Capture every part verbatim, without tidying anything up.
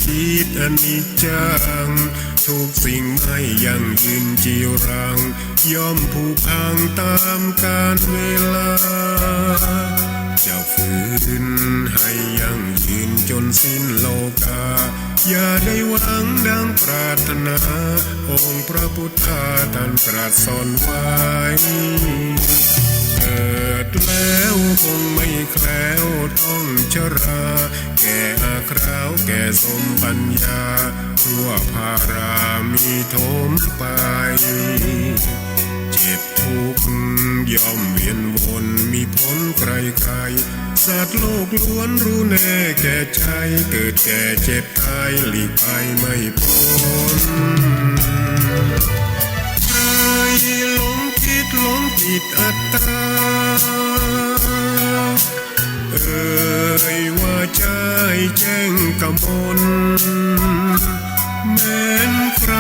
จิตอนิจจัง ทุกสิ่งไม่ยั่งยืนจีรัง ย่อมผุพังต๋ามกาลเวลา จะฝืนหื้อให้ยั่งยืนจ๋นสิ้นโลกา อย่าได้หวังดังปรารถนา องค์พระพุทธาต้านตรัสสอนไว้ เกิดแล้วคงไม่แคล้วต้องชรา แก่อาคราวแก่สมปัญญา ชั่วพารามีโถมไป เจ็บทุกข์ย่อมเวียนวนมีผลใครๆ สัตว์โลกล้วนรู้แน่แก่ใจ เกิดแก่เจ็บตายหลีกไปไม่พ้น ใครหลงคิดหลงจิตอัตตา เอ่ยว่าใจ้แจ้งกมล แม้นใคร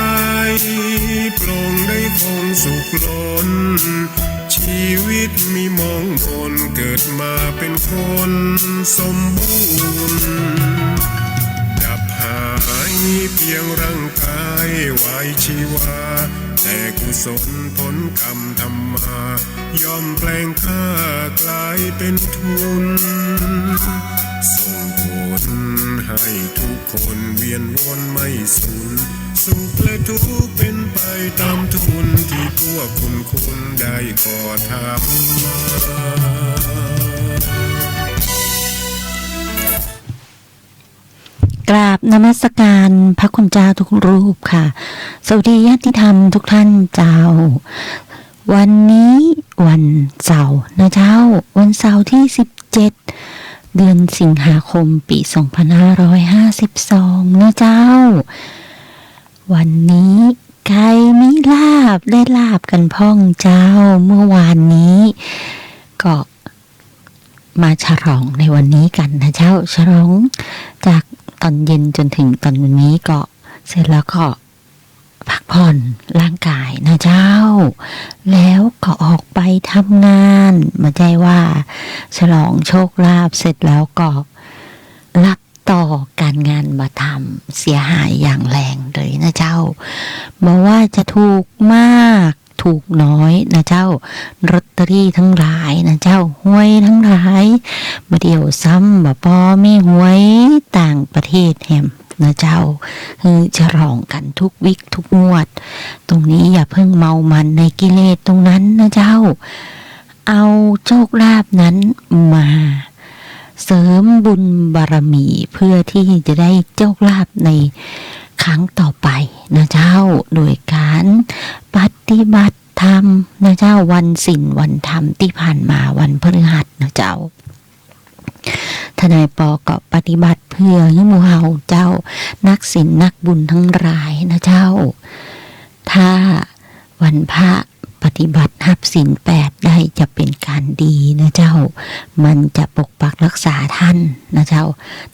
ปลงได้คงสุขล้น ชีวิตมีมองมน เกิดมาเป็นคนสมบูรณ์ ดับหายเพียงร่างกายวายชีวา แต่กุศลผลกรรมทำมา ย่อมแปลงค่ากลายเป็นทุน ส่งผลให้ทุกคนเวียนวนไม่สูญ สุขและทุกข์เป็นไปต๋ามทุน ตี้พวกคุณคุณได้ก่อทำมา กราบนมัสการพระคุณเจ้าทุกรูปค่ะ สวัสดีญาติธรรมทุกท่านเจ้า วันนี้วันเสาร์นะเจ้า วันเสาร์ที่สิบเจ็ด เดือนสิงหาคม ปีสองพันห้าร้อยห้าสิบสองนะเจ้า วันนี้ใค่มีลาภได้ลาภกั๋นพ่องเจ้า เมื่อวานนี้ก็ มาฉลองในวันนี้กั๋นนะเจ้า ฉลองจากต๋อนเย็นจ๋นเถิงต๋อนวันนี้ก็ เสร็จแล้วก็พักผ่อนร่างกายนะเจ้า แล้วก็ออกไปทำงาน บ่ใจ้ว่าฉลองโชคลาภเสร็จแล้วก็หลับต่อก๋านงานบ่ทำ เสียหายอย่างแรงเลยนะเจ้า บ่ว่าจะถูกมาก ถูกน้อยนะเจ้า ลอตเตอรี่ตังหลายนะเจ้า หวยตังหลาย บ่าเดี่ยวซ้ำบ่ปอมีหวยต่างประเทศแหมนะเจ้า หื้อฉลองกั๋นทุกวิกทุกงวด ตรงนี้อย่าเพิ่งเมามันในกิเลสตรงนั้นนะเจ้า เอาโชคลาภนั้นมาเสริมบุญบารมี เพื่อที่จะได้โชคลาภในครั้งต่อไปนะเจ้า โดยการปฏิบัติธรรมนะเจ้า วันศีลวันธรรมตี้ผ่านมาวันพฤหัสนะเจ้า ทนายปอก็ปฏิบัติเพื่อหื้อหมู่เฮาเจ้า นักศีลนักบุญตังหลายนะเจ้า ถ้าวันพระปฏิบัติฮับศีลแปดได้จะเป็นก๋านดีนะเจ้า มันจะปกปักรักษาต้านนะเจ้า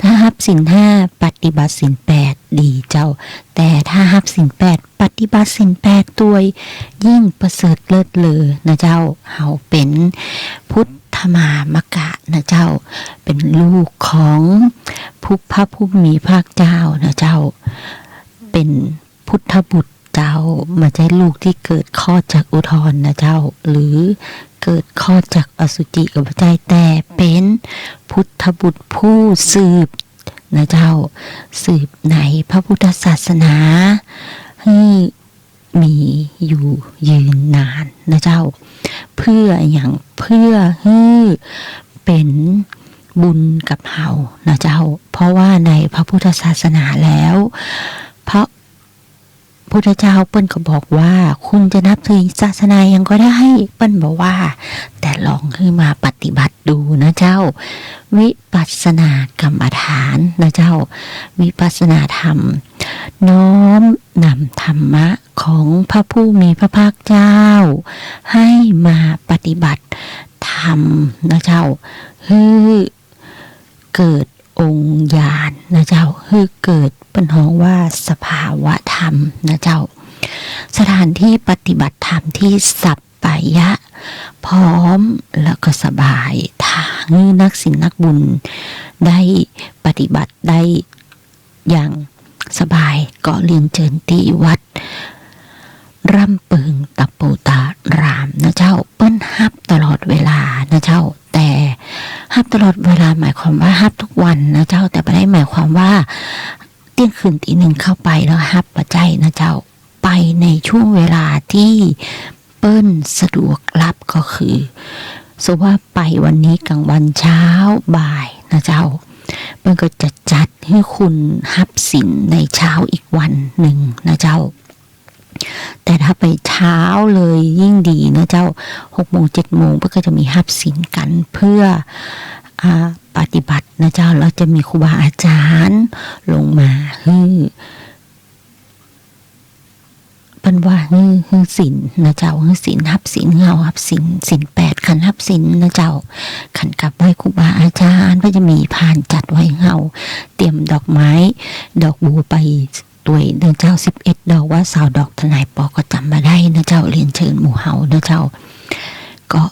ถ้าฮับศีลห้าปฏิบัติศีลแปดดีเจ้า แต่ถ้าฮับศีลแปดปฏิบัติศีลแปดตวย ยิ่งประเสริฐเลิศเลอนะเจ้า เฮาเป๋นพุทธมามกะนะเจ้า เป๋นลูกของผู้ พระผู้มีพระภาคเจ้านะเจ้า เป๋นพุทธบุตรเจ้า บ่ใจ้ลูกตี้เกิดคลอดจากอุทรนะเจ้า หรือเกิดคลอดจากอสุจิก็บ่ใจ้ แต่เป๋นพุทธบุตรผู้สืบนะเจ้า สืบในพระพุทธศาสนา หื้อ มีอยู่ยืนนานนะเจ้า เพื่อหยัง เพื่อหื้อเป๋นบุญกับเฮานะเจ้า เพราะว่าในพระพุทธศาสนาแล้ว พระพุทธเจ้าเปิ้นก็บอกว่า คุณจะนับถือศาสนาหยังก็ได้ เปิ้นบ่ว่า แต่ลองหื้อมาปฏิบัติดูนะเจ้า วิปัสสนากรรมฐานนะเจ้า วิปัสสนาธรรม น้อมนำธรรมะของพระผู้มีพระภาคเจ้า ให้มาปฏิบัติธรรมนะเจ้า หื้อเกิดองค์ญาณนะเจ้า หื้อเกิดเปิ้นฮ้องว่าสภาวะธรรมนะเจ้า สถานที่ปฏิบัติธรรมที่สัปปายะ พร้อมแล้วก็สบาย ถ้าหื้อนักศีลนักบุญได้ปฏิบัติได้ อย่าง สบาย ก็เรียนเจิญตี้วัดร่ำเปิงตะปูตารามนะเจ้า เปิ้นฮับตลอดเวลานะเจ้า แต่ฮับตลอดเวลาหมายความว่าฮับทุกวันนะเจ้า แต่บ่ได้หมายความว่าเตี้ยงคืนตีหนึ่งเข้าไปแล้วฮับ บ่ใจ้นะเจ้า ไปในช่วงเวลาตี้เปิ้นสะดวกฮับ ก็คือ สมมุติว่าไปวันนี้กลางวันเช้าบ่ายนะเจ้า เปิ้นก็จะจัดหื้อคุณฮับศีลในเช้าอีกวันนึ่งนะเจ้า แต่ถ้าไปเช้าเลยยิ่งดีนะเจ้า หกโมงเจ็ดโมง เปิ้นก็จะมีฮับศีลกั๋นเพื่อ อ่า ปฏิบัตินะเจ้า แล้วจะมีครูบาอาจารย์ลงมาหื้อ เปิ้นว่าหื้อ หื้อศีลนะเจ้า หื้อศีล ฮับศีล เฮาฮับศีล ศีลแปด ขันฮับศีลนะเจ้า ขันกราบไหว้ครูบาอาจารย์ ก็จะมีพานจัดไว้เฮา เตรียมดอกไม้ ดอกบัวไปตวยนะเจ้า สิบเอ็ดดอกว่าซาวดอก ทนายปอก็จ๋ำบ่ได้นะเจ้า เรียนเจิญหมู่เฮานะเจ้า ก็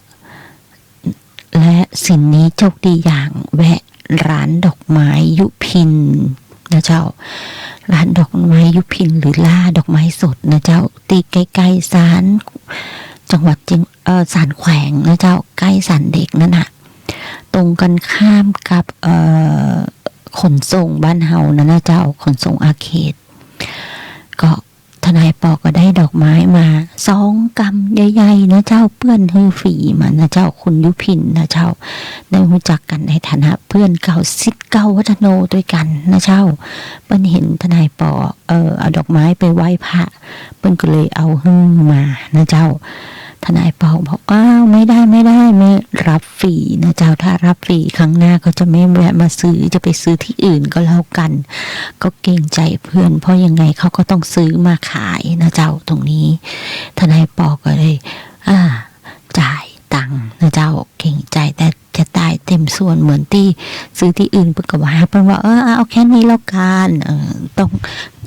และศีลนี้โจคดีอย่างแวะร้านดอกไม้ยุพินนะเจ้า ร้านดอกไม้ยุพินหรือล่าดอกไม้สดนะเจ้า ตี้ใก้ๆ ศาลจังหวัดเจียง เอ่อ ศาลแขวงนะเจ้า ใก้ศาลเด็กนั่นน่ะ ตรงกันข้ามกับ เอ่อ ขนส่งบ้านเฮานั่นนะเจ้า ขนส่งอาเขต ก็ ทนายปอก็ได้ดอกไม้มาสองกำใหญ่ๆ นะเจ้า เปื้อนหื้อฟรีมานะเจ้า คุณยุพินนะเจ้า ได้ฮู้จักกั๋นในฐานะเปื้อนเก่า ศิษย์เก่าวัฒโนตวยกั๋นนะเจ้า เปิ้นเห็นทนายปอ เอ่อ เอาดอกไม้ไปไหว้พระ เปิ้นก็เลยเอาหื้อมานะเจ้า ทนายปอบอก อ้าว ไม่ได้ ไม่ได้ ไม่รับฟรีนะเจ้า ถ้ารับฟรีครั้งหน้าก็จะไม่แวะมาซื้อ จะไปซื้อตี้อื่นก็แล้วกั๋น ก็เกรงใจ๋เปื้อน เพราะยังไงเขาก็ต้องซื้อมาขายนะเจ้า ตรงนี้ ทนายปอก็เลย อ่า จ่ายตังค์นะเจ้า เกรงใจ๋แต่จะต๋าย เต็มส่วนเหมือนตี้ซื้อตี้อื่น เปิ้นก็ว่า เปิ้นว่า เออ เอาแค่นี้แล้วกั๋น เออ ต้อง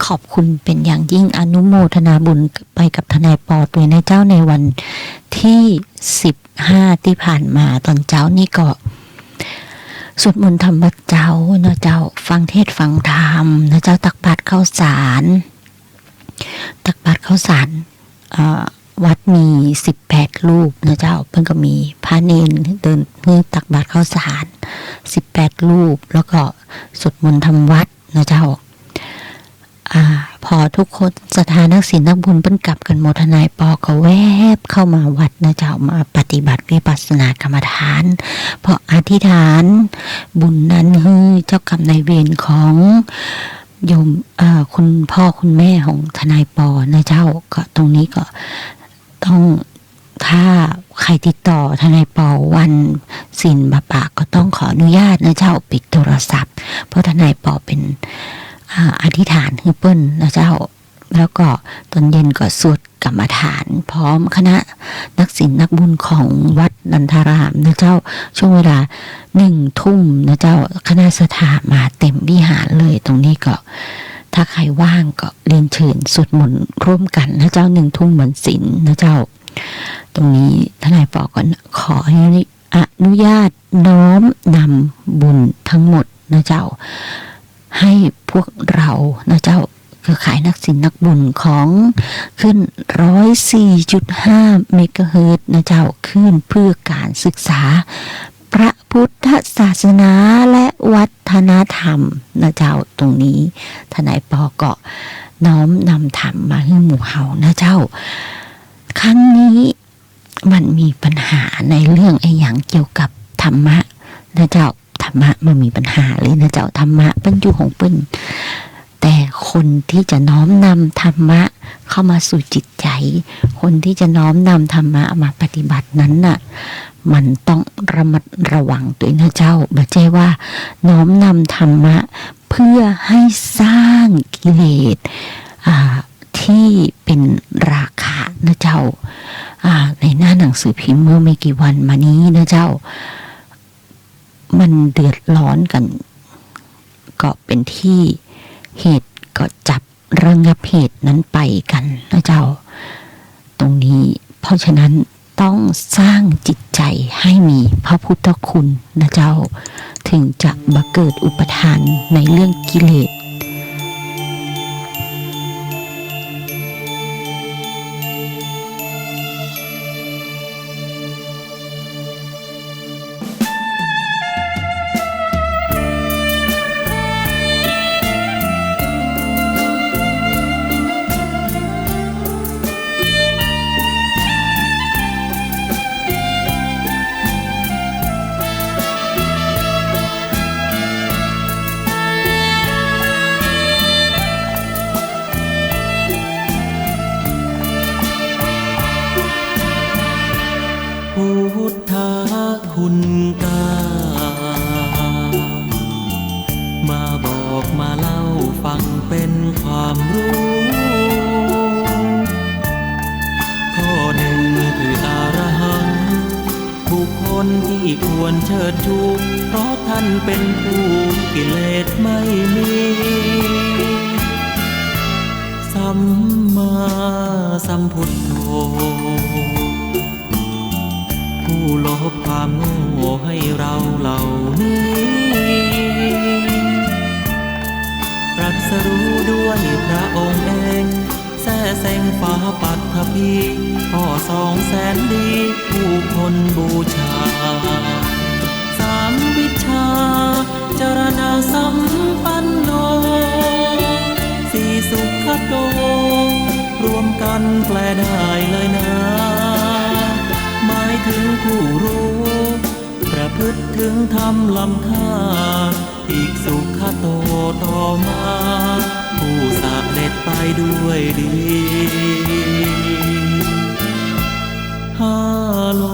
ขอบคุณเป๋นอย่างยิ่ง อนุโมทนาบุญไปกับทนายปอตวยนะเจ้า ในวันตี้สิบห้าตี้ผ่านมา ต๋อนเจ๊านี่ก็ สวดมนต์ทำวัตรเจ๊านะเจ้า ฟังเทศน์ฟังธรรมนะเจ้า ตักบาตรข้าวสาร ตักบาตรข้าวสาร เอ่อ วัดมีสิบแปดรูปนะเจ้า เปิ้นก็มีพระเณรเดินหื้อตักบาตรข้าวสารสิบแปดรูป แล้วก็สวดมนต์ทำวัตรนะเจ้า อ่า พอทุกคนศรัทธานักศีลนักบุญเปิ้นกลับกั๋นหมด ทนายปอก็แวบเข้ามาวัดนะเจ้า มาปฏิบัติวิปัสสนากรรมฐาน เพราะอธิษฐานบุญนั้นหื้อเจ้ากรรมนายเวรของโยม เอ่อ คุณพ่อคุณแม่ของทนายปอนะเจ้า ก็ตรงนี้ก็ต้อง ถ้าใผติดต่อทนายปอวันศีลบ่ปะ ก็ต้องขออนุญาตนะเจ้า ปิดโทรศัพท์ เพราะทนายปอเป๋น อ่า อธิษฐานหื้อเปิ้นนะเจ้า แล้วก็ต๋อนเย็นก็สวดกรรมฐานพร้อมคณะนักศีลนักบุญของวัดนันทารามนะเจ้า ช่วงเวลาหนึ่งทุ่มนะเจ้า คณะศรัทธามาเต็มวิหารเลย ตรงนี้ก็ ถ้าใผว่างก็เรียนเชิญสวดมนต์ร่วมกั๋นนะเจ้า หนึ่งทุ่มวันศีลนะเจ้า ตรงนี้ทนายปอก็ขออนุญาตน้อมนำบุญทั้งหมดนะเจ้า ให้พวกเรานะเจ้า เครือข่ายนักศีลนักบุญของคลื่นร้อยสี่จุดห้าเมกะเฮิรตซ์นะเจ้า คลื่นเพื่อการศึกษาพระพุทธศาสนาและวัฒนธรรมนะเจ้า ตรงนี้ทนายปอก็น้อมนำธรรมมาหื้อหมู่เฮานะเจ้า ครั้งนี้ มันมีปัญหาในเรื่องอะหยังเกี่ยวกับธรรมะนะเจ้า ธรรมะบ่มีปัญหาเลยนะเจ้า ธรรมะเปิ้นอยู่ของเปิ้น แต่คนตี้จะน้อมนำธรรมะเข้ามาสู่จิตใจ๋ คนตี้จะน้อมนำธรรมะมาปฏิบัตินั้นน่ะ มันต้องระมัดระวังตวยนะเจ้า บ่ใจ้ว่าน้อมนำธรรมะเพื่อให้สร้างกิเลส อ่า ตี้เป๋นราคะนะเจ้า อ่า ในหน้าหนังสือพิมพ์เมื่อไม่กี่วันมานี้นะเจ้า มันเดือดร้อนกั๋น ก็เป๋นตี้เหตุก็จับระงับเหตุนั้นไปกั๋นนะเจ้า ตรงนี้ เพราะฉะนั้น ต้องสร้างจิตใจ๋ให้มีพระพุทธคุณนะเจ้า ถึงจะบ่เกิดอุปาทานในเรื่องกิเลส ความรู้ ข้อหนึ่งคืออรหัง บุคคลที่ควรเชิดชู เพราะท่านเป็นผู้กิเลสไม่มี สัมมาสัมพุทโธ ผู้ลบความโง่ให้เราเหล่านี้ ตรัสรู้ด้วยพระองค์เอง แซ่เซ็งฟ้าปัตถภี ข้อสองแสนดี ผู้คนบูชา สามวิชชา จรณะสัมปันโน สี่สุขโต รวมกันแปลได้เลยนะ หมายถึงผู้รู้ ประพฤติถึงธรรมล้ำค่า ภิกขุขโตต่อมา ผู้เสด็จไปด้วยดี ห้าโล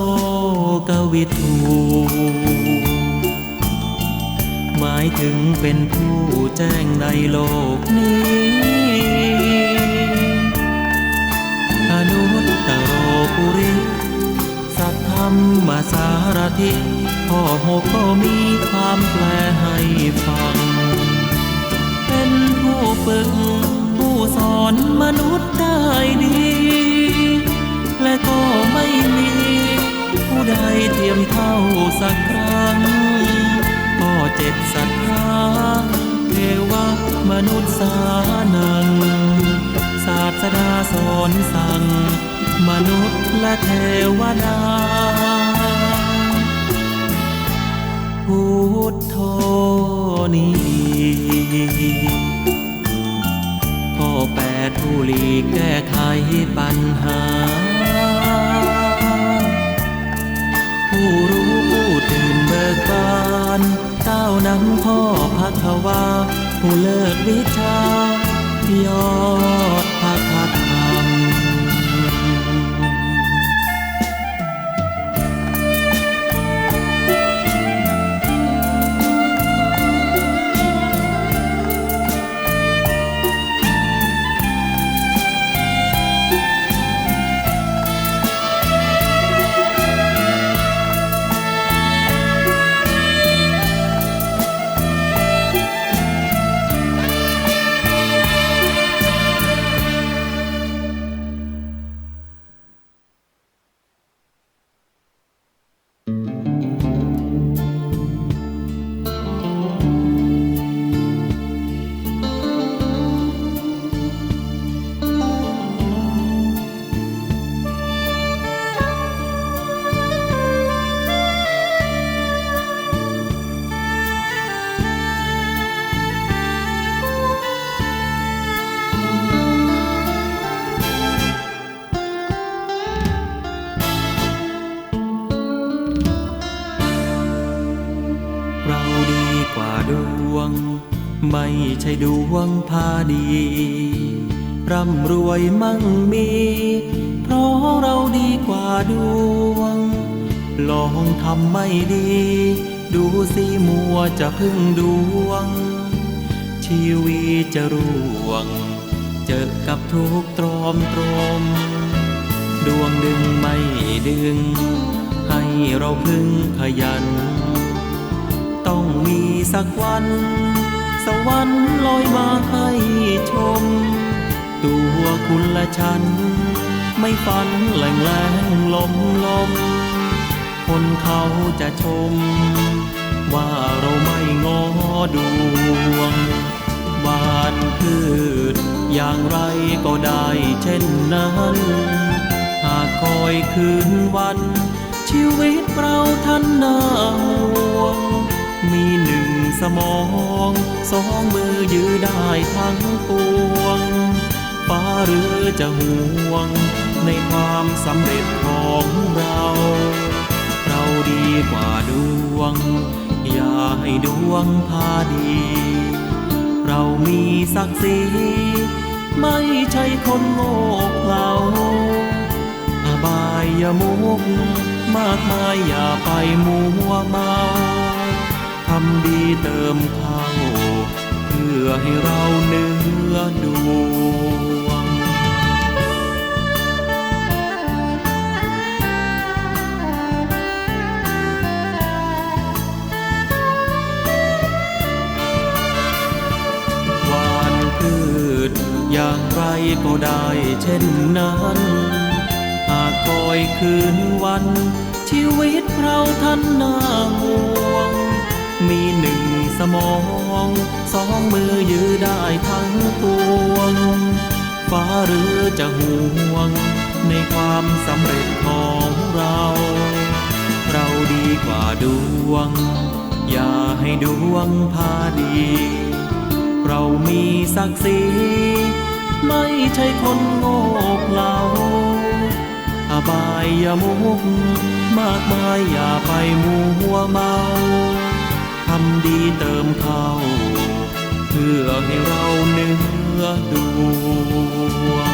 กวิทู หมายถึงเป็นผู้แจ้งในโลกนี้ อนุตตโรปุริ สัทธัมมสารถิ ข้อหกก็มีความแปลให้ฟัง เป็นผู้ฝึกผู้สอนมนุษย์ได้ดี และก็ไม่มีผู้ใดเทียมเท่าสักครั้ง ข้อเจ็ดสัทธา เทวมนุษย์สานัง ศาสดาสอนสั่ง มนุษย์และเทวดา พุทโธนี้ ข้อแปดผู้หลีกแก้ไขปัญหา ผู้รู้ผู้ตื่นเบิกบาน ก้าวนำข้อภควา ผู้เลิศวิชา ยอดพระธรรม เราดีกว่าดวง ไม่ใช่ดวงพาดี ร่ำรวยมั่งมี เพราะเราดีกว่าดวง ลองทำไม่ดี ดูสิมัวจะพึ่งดวง ชีวิตจะร่วง เจอกับทุกข์ตรอมตรม ดวงดึงไม่ดึง ให้เราพึงขยัน ต้องมีสักวัน สวรรค์ลอยมาให้ชม ตัวคุณและฉัน ไม่ฝันแหล่งแรงลมลม คนเขาจะชม ว่าเราไม่งอดวง หว่านพืชอย่างไรก็ได้เช่นนั้น หากคอยคืนวัน ชีวิตเราท่านน่าห่วง มีหนึ่งสมอง สองมือยื้อได้ทั้งปวง ฟ้าหรือจะห่วง ในความสำเร็จของเรา เราดีกว่าดวง อย่าให้ดวงพาดี เรามีศักดิ์ศรี ไม่ใช่คนโง่เขลา อบายมุขมากมายอย่าไปมัวเมา ทำดีเติมเข้า เพื่ พื่อให้เราเนื้อดวง หว่านพืชอย่างไรก็ได้เช่นนั้น หากคอยคืนวัน ชีวิตเราท่านน่าห่วง มีหนึ่งสมอง สองมือยื้อได้ทั้งปวง ฟ้าหรือจะห่วง ในความสำเร็จของเรา เราดีกว่าดวง อย่าให้ดวงพาดี เรามีศักดิ์ศรี ไม่ใช่คนโง่เขลา อบายมุขมากมายอย่าไปมัวเมา ทำดีเติมเข้า เพื่อให้เราเนื้อดวง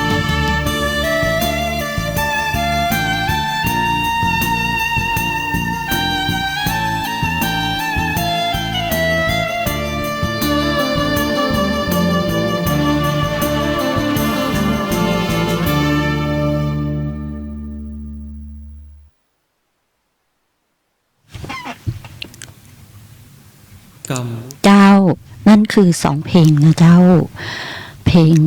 กำ เจ้า นั่นคือสองเพลงนะเจ้า เพลง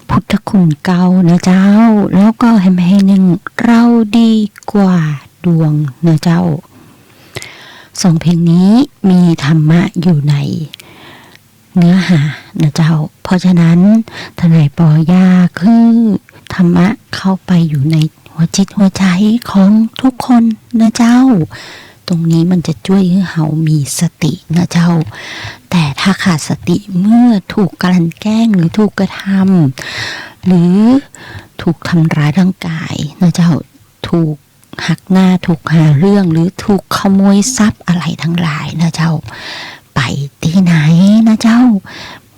พุทธคุณเก้านะเจ้า แล้วก็แหมเพลงหนึ่ง เราดีกว่าดวงนะเจ้า สองเพลงนี้มีธรรมะอยู่ใน เนื้อหานะเจ้า เพราะฉะนั้น ทนายปออยากหื้อธรรมะเข้าไปอยู่ในหัวจิตหัวใจของทุกคนนะเจ้า ตรงนี้มันจะจ้วยหื้อเฮามีสตินะเจ้า แต่ถ้าขาดสติเมื่อถูกกลั่นแกล้งหรือถูกกระทำ หรือถูกทำร้ายร่างกายนะเจ้า ถูก หักหน้า ถูกหาเรื่อง หรือถูกขโมยทรัพย์อะไรทั้งหลายนะเจ้า ไปตี้ไหนนะเจ้า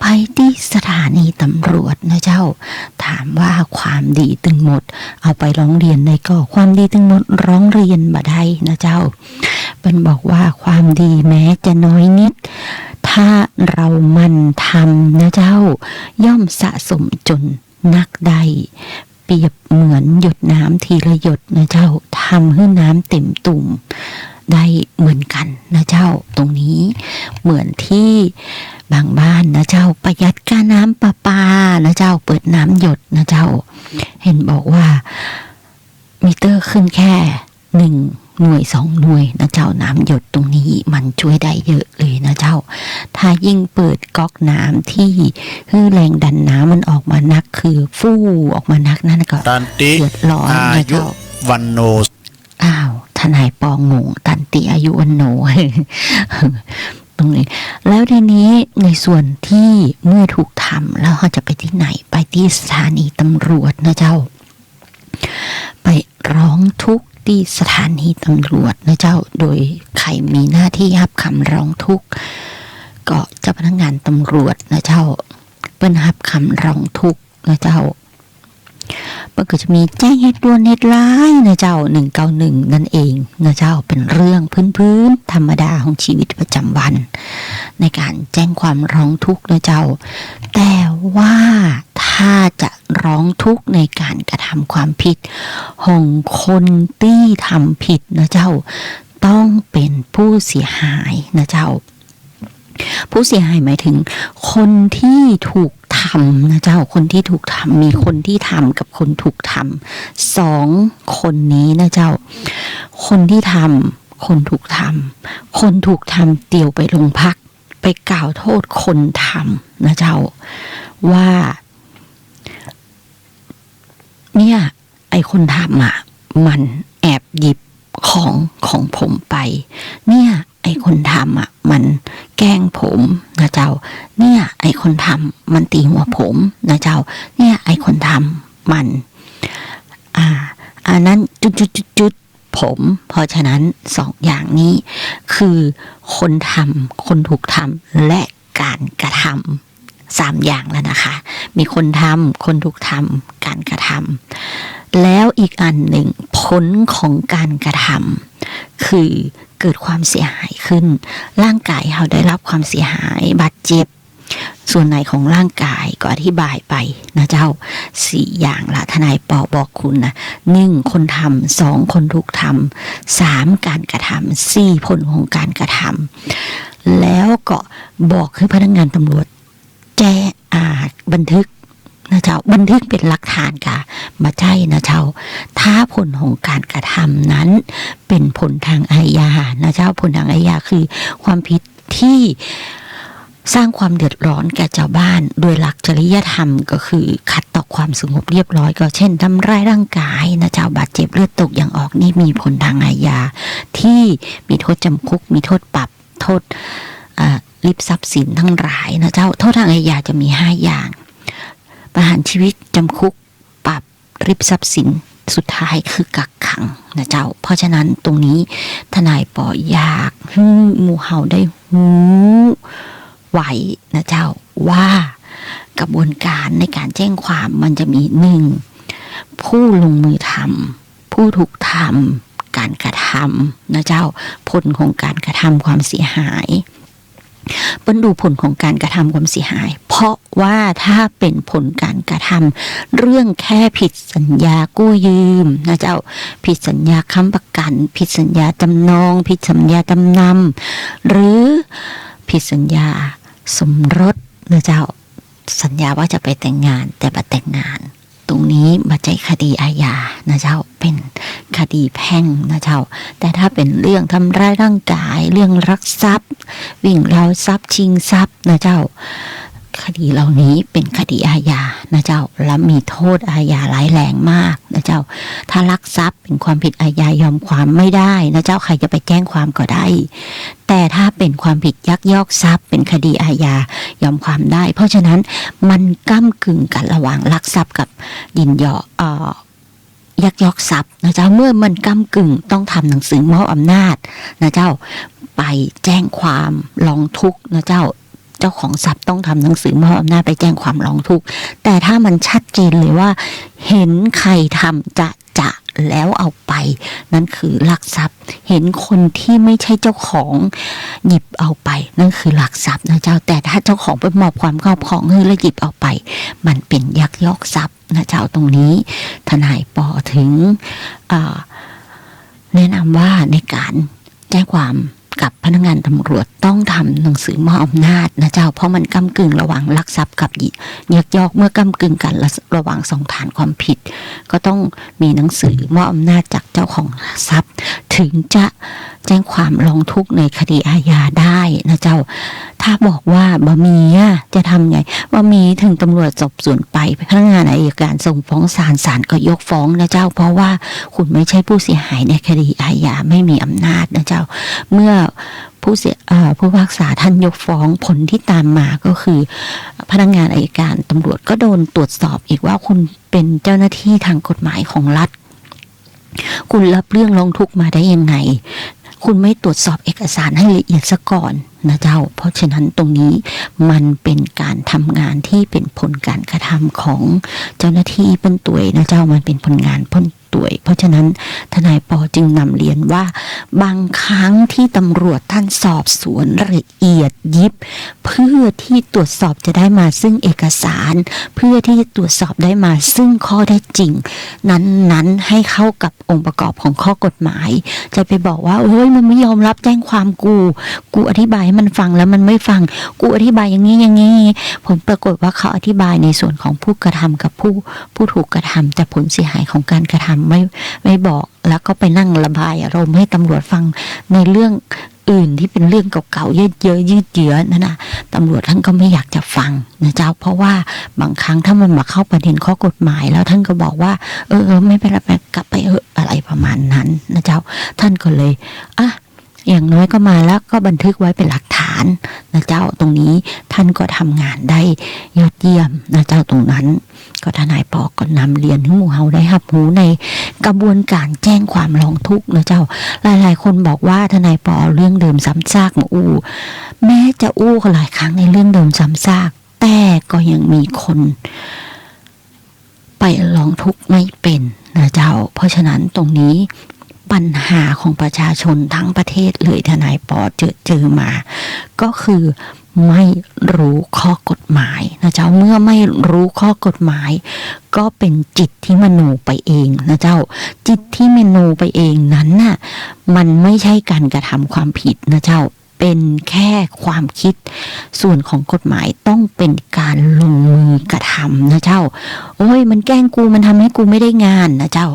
ไปตี้สถานีตำรวจนะเจ้า ถามว่าความดีตึงหมด เอาไปร้องเรียนได้ก่อ ความดีตึงหมดร้องเรียนบ่ได้นะเจ้า เปิ้นบอกว่าความดีแม้จะน้อยนิด ถ้าเราหมั่นทำนะเจ้า ย่อมสะสมจนนักได้ เปรียบเหมือนหยดน้ำทีละหยดนะเจ้า ทำหื้อน้ำเต็มตุ่มได้เหมือนกั๋นนะเจ้า ตรงนี้เหมือนตี้บางบ้านนะเจ้า ประหยัดค่าน้ำประปานะเจ้า เปิดน้ำหยดนะเจ้า เห็นบอกว่ามิเตอร์ขึ้นแค่ หนึ่งหน่วยสองหน่วยนะเจ้า น้ำหยดตรงนี้มันจ้วยได้เยอะเลยนะเจ้า ถ้ายิ่งเปิดก๊อกน้ำตี้หื้อแรงดันน้ำมันออกมานัก คือฟู่ออกมานักนั่นก็ ตันติ เดือดร้อนนะเจ้า อายุ วัณโณ อ้าว ทนายปองง ตันติอายุวัณโณ ตรงนี้ แล้วทีนี้ในส่วนตี้เมื่อถูกทำแล้วเฮาจะไปตี้ไหน ไปตี้สถานีตำรวจนะเจ้า ไปร้องทุกข์ตี้สถานีตำรวจนะเจ้า โดยใผมีหน้าตี้ฮับกำร้องทุกข์ ก็เจ้าพนักงานตำรวจนะเจ้า เปิ้นฮับกำร้องทุกข์นะเจ้า เปิ้นก็จะมีแจ้งเหตุด่วนเหตุร้ายนะเจ้า หนึ่งเก้าหนึ่ง นั่นเองนะเจ้า เป๋นเรื่องพื้นๆ ธรรมดาของชีวิตประจำวัน ในก๋านแจ้งความร้องทุกข์นะเจ้า แต่ว่าถ้าจะ ร้องทุกข์ในก๋านกระทำความผิดของคนตี้ทำผิดนะเจ้า ต้องเป๋นผู้เสียหายนะเจ้า ผู้เสียหายหมายถึงคนตี้ถูกทำนะเจ้า คนตี้ถูกทำ มีคนตี้ทำกับคนถูกทำ สองคนนี้นะเจ้า คนตี้ทำ คนถูกทำ คนถูกทำเตียวไปโรงพัก ไปกล่าวโต้ษคนทำนะเจ้า ว่า เนี่ย ไอ้คนทำอะ มันแอบหยิบของของผมไป เนี่ย ไอ้คนทำอะ มันแกล้งผมนะเจ้า เนี่ย ไอ้คนทำมันตี๋หัวผมนะเจ้า เนี่ย ไอ้คนทำมัน อ่า อันนั้นจุดจุดจุดจุด ผม เพราะฉะนั้นสองอย่างนี้คือคนทำ คนถูกทำ และก๋านกระทำ สามอย่างแล้วนะคะ มีคนทำ คนถูกทำ ก๋านกระทำ แล้วอีกอันหนึ่ง ผลของก๋านกระทำ คือเกิดความเสียหายขึ้น ร่างกายเฮาได้รับความเสียหาย บาดเจ็บ ส่วนไหนของร่างกายก็อธิบายไปนะเจ้า สี่อย่างละ ทนายปอบอกคุณนะ หนึ่ง คนทำ สอง คนถูกทำ สาม การกระทำ สี่ ผลของการกระทำ แล้วก็บอกหื้อพนักงานตำรวจแจ้ง อ่า บันทึกนะเจ้า บันทึกเป๋นหลักฐานกา บ่ใจ้นะเจ้า ถ้าผลของการกระทำนั้นเป๋นผลทางอาญานะเจ้า ผลทางอาญาคือความผิดตี้สร้างความเดือดร้อนแก่จาวบ้าน โดยหลักจริยธรรมก็คือขัดต่อความสงบเรียบร้อย ก็เช่นทำร้ายร่างกายนะเจ้า บาดเจ็บเลือดตกยางออก นี่มีผลทางอาญา ตี้มีโทษจำคุก มีโทษปรับ โทษ อ่า ริบทรัพย์สินทั้งหลายนะเจ้า โทษทางอาญาจะมีห้าอย่าง ประหารชีวิต จำคุก ปรับ ริบทรัพย์สิน สุดท้ายคือกักขังนะเจ้า เพราะฉะนั้นตรงนี้ทนายปออยากหื้อหมู่เฮาได้ฮู้ไว้นะเจ้า ว่ากระบวนการในการแจ้งความมันจะมี หนึ่ง ผู้ลงมือทำ ผู้ถูกทำ การกระทำนะเจ้า ผลของการกระทำ ความเสียหาย เปิ้นดูผลของการกระทำความเสียหาย เพราะว่าถ้าเป๋นผลการกระทำเรื่องแค่ผิดสัญญากู้ยืมนะเจ้า ผิดสัญญาค้ำประกัน ผิดสัญญาจำนอง ผิดสัญญาจำนำ หรือผิดสัญญาสมรสนะเจ้า สัญญาว่าจะไปแต่งงานแต่บ่แต่งงาน ตรงนี้บ่ใจ้คดีอาญานะเจ้า เป๋นคดีแพ่งนะเจ้า แต่ถ้าเป๋นเรื่องทำร้ายร่างกาย เรื่องลักทรัพย์ วิ่งราวทรัพย์ ชิงทรัพย์นะเจ้า คดีเหล่านี้เป๋นคดีอาญานะเจ้า และมีโทษอาญาร้ายแรงมากนะเจ้า ถ้าลักทรัพย์เป๋นความผิดอาญายอมความไม่ได้นะเจ้า ใครจะไปแจ้งความก็ได้ แต่ถ้าเป๋นความผิดยักยอกทรัพย์เป๋นคดีอาญายอมความได้ เพราะฉะนั้นมันก้ำกึ่งกั๋นระหว่างลักทรัพย์กับยินยอม เอ่อ ยักยอกทรัพย์นะเจ้า เมื่อมันก้ำกึ่งต้องทำหนังสือมอบอำนาจนะเจ้า ไปแจ้งความร้องทุกข์นะเจ้า เจ้าของทรัพย์ต้องทำหนังสือมอบอำนาจไปแจ้งความร้องทุกข์ แต่ถ้ามันชัดเจนเลยว่าเห็นใครทำจะๆ แล้วเอาไป นั่นคือลักทรัพย์ เห็นคนที่ไม่ใช่เจ้าของหยิบเอาไป นั่นคือลักทรัพย์นะเจ้า แต่ถ้าเจ้าของไปมอบความครอบครองหื้อแล้วหยิบเอาไป มันเป๋นยักยอกทรัพย์นะเจ้า ตรงนี้ทนายปอถึง อ่า แนะนำว่าในการแจ้งความกับพนักงานตำรวจต้องทำหนังสือมอบอำนาจนะเจ้า เพราะมันก้ำกึ่งระหว่างลักทรัพย์กับยักยอก เมื่อก้ำกึ่งกั๋นระ ระหว่างสองฐานความผิด ก็ต้องมีหนังสือมอบอำนาจจากเจ้าของทรัพย์ ถึงจะแจ้งความร้องทุกข์ในคดีอาญาได้นะเจ้า ถ้าบอกว่าบ่มีอะ จะทำไง บ่มี เถิงตำรวจสอบสวนไป พนักงานอัยการส่งฟ้องศาล ศาลก็ยกฟ้องนะเจ้า เพราะว่าคุณไม่ใช่ผู้เสียหายในคดีอาญา ไม่มีอำนาจนะเจ้า เมื่อผู้เสีย เอ่อ ผู้พิพากษาท่านยกฟ้อง ผลที่ตามมาก็คือ พนักงานอัยการตำรวจก็โดนตรวจสอบอีกว่าคุณเป็นเจ้าหน้าที่ทางกฎหมายของรัฐ คุณรับเรื่องร้องทุกข์มาได้ยังไง คุณไม่ตรวจสอบเอกสารให้ละเอียดซะก่อนนะเจ้า เพราะฉะนั้นตรงนี้มันเป็นการทำงานที่เป็นผลการกระทำของเจ้าหน้าที่เปิ้นตวยนะเจ้า มันเป็นผลงานเปิ้นตวย เพราะฉะนั้นทนายปอจึงนำเรียนว่า บางครั้งที่ตำรวจท่านสอบสวนละเอียดยิบ เพื่อที่ตรวจสอบจะได้มาซึ่งเอกสาร เพื่อที่จะตรวจสอบได้มาซึ่งข้อเท็จจริงนั้นๆ ให้เข้ากับองค์ประกอบของข้อกฎหมาย จะไปบอกว่า โอ้ย มันไม่ยอมรับแจ้งความกู กูอธิบายให้มันฟังแล้วมันไม่ฟัง กูอธิบายอย่างนี้อย่างนี้ ผลปรากฏว่าเขาอธิบายในส่วนของผู้กระทำกับผู้ ผู้ถูกกระทำ แต่ผลเสียหายของการกระทำไม่ ไม่บอก แล้วก็ไปนั่งระบายอารมณ์ให้ตำรวจฟังในเรื่องอื่นที่เป็นเรื่องเก่าๆ ยืดเยื้อยืดเยื้อนั่นน่ะ ตำรวจท่านก็ไม่อยากจะฟังนะเจ้า เพราะว่าบางครั้งถ้ามันมาเข้าประเด็นข้อกฎหมายแล้วท่านก็บอกว่า เออ เออ ไม่เป็นไร ไป กลับไปเถอะ อะไรประมาณนั้นนะเจ้า ท่านก็เลย อ่ะ อย่างน้อยก็มาแล้วก็บันทึกไว้เป็นหลักฐานนะเจ้า ตรงนี้ท่านก็ทำงานได้ยอดเยี่ยมนะเจ้า ตรงนั้น ก็ทนายปอก็นำเรียนหื้อหมู่เฮาได้ฮับฮู้ในกระบวนการแจ้งความร้องทุกข์นะเจ้า หลายๆ คนบอกว่าทนายปอเอาเรื่องเดิมซ้ำซากมาอู้ แม้จะอู้หลายครั้งในเรื่องเดิมซ้ำซาก แต่ก็ยังมีคนไปร้องทุกข์ไม่เป็นนะเจ้า เพราะฉะนั้นตรงนี้ ปัญหาของประชาชนทั้งประเทศเลย ทนายปอเจอ เจอมา ก็คือไม่รู้ข้อกฎหมายนะเจ้า เมื่อไม่รู้ข้อกฎหมาย ก็เป็นจิตที่มโนไปเองนะเจ้า จิตที่มโนไปเองนั้นน่ะ มันไม่ใช่การกระทำความผิดนะเจ้า เป็นแค่ความคิด ส่วนของกฎหมายต้องเป็นการลงมือกระทำนะเจ้า โอ้ย มันแกล้งกู มันทำให้กูไม่ได้งานนะเจ้า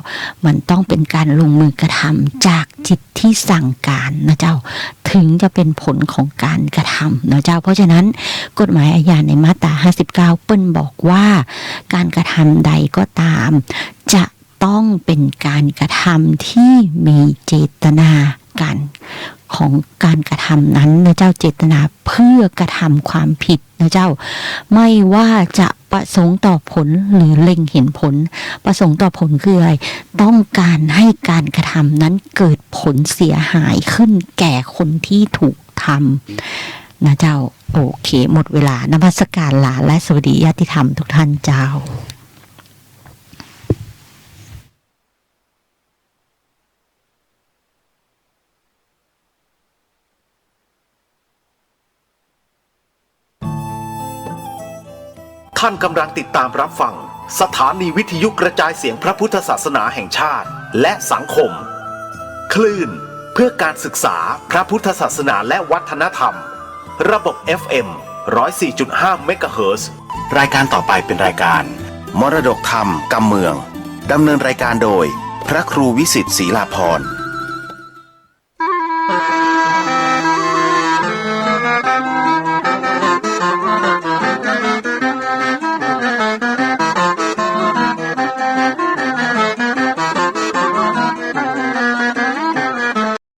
มันต้องเป็นการลงมือกระทำจากจิตที่สั่งการนะเจ้า ถึงจะเป็นผลของการกระทำนะเจ้า เพราะฉะนั้นกฎหมายอาญาในมาตราห้าสิบเก้า เปิ้นบอกว่า การกระทำใดก็ตาม จะต้องเป็นการกระทำที่มีเจตนา การ ของการกระทำนั้นนะเจ้า เจตนาเพื่อกระทำความผิดนะเจ้า ไม่ว่าจะประสงค์ต่อผลหรือเล็งเห็นผล ประสงค์ต่อผลคืออะไร ต้องการให้การกระทำนั้นเกิดผลเสียหายขึ้นแก่คนที่ถูกทำนะเจ้า โอเค หมดเวลา นมัสการลา และสวัสดีญาติธรรมทุกท่านเจ้า ท่านกำลังติดตามรับฟังสถานีวิทยุกระจายเสียงพระพุทธศาสนาแห่งชาติและสังคม คลื่นเพื่อการศึกษาพระพุทธศาสนาและวัฒนธรรม ระบบ เอฟ เอ็ม ร้อยสี่จุดห้า เมกะเฮิรตซ์ รายการต่อไปเป็นรายการมรดกธรรมกำเมือง ดำเนินรายการโดยพระครูวิสิทธิ์ศรีลาภรณ์